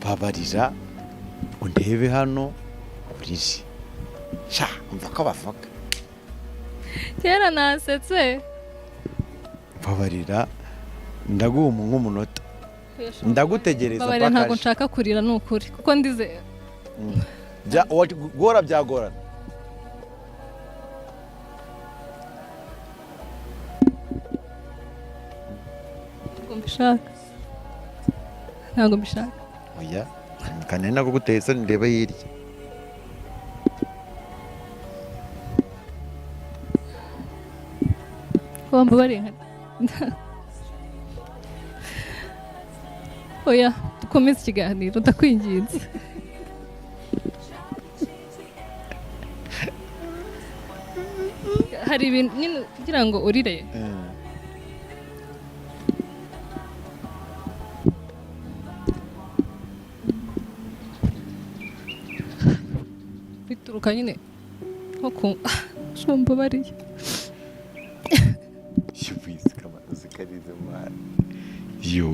Babarira undebe hano urire. Sha, umva ko bavuga. Kera nasetse. Babarira, ndaguha nk'umunota, ndagutegereza. Mbabarira, ntabwo Paka aje. nshaka kurira, ni ukuri, kuko ndize. Guhora byagorana. Ntabwo mbishaka, ntabwo mbishaka. Oya, kandi nako guteye isoni, ndeba hirya. Ko wambabariye nka, oya, dukomeze ikiganiro, ndakwinginze. Hari ibintu nyine kugira ngo urire. Bituruka nyine nko ku wambabariye. Zikarize mwana yo.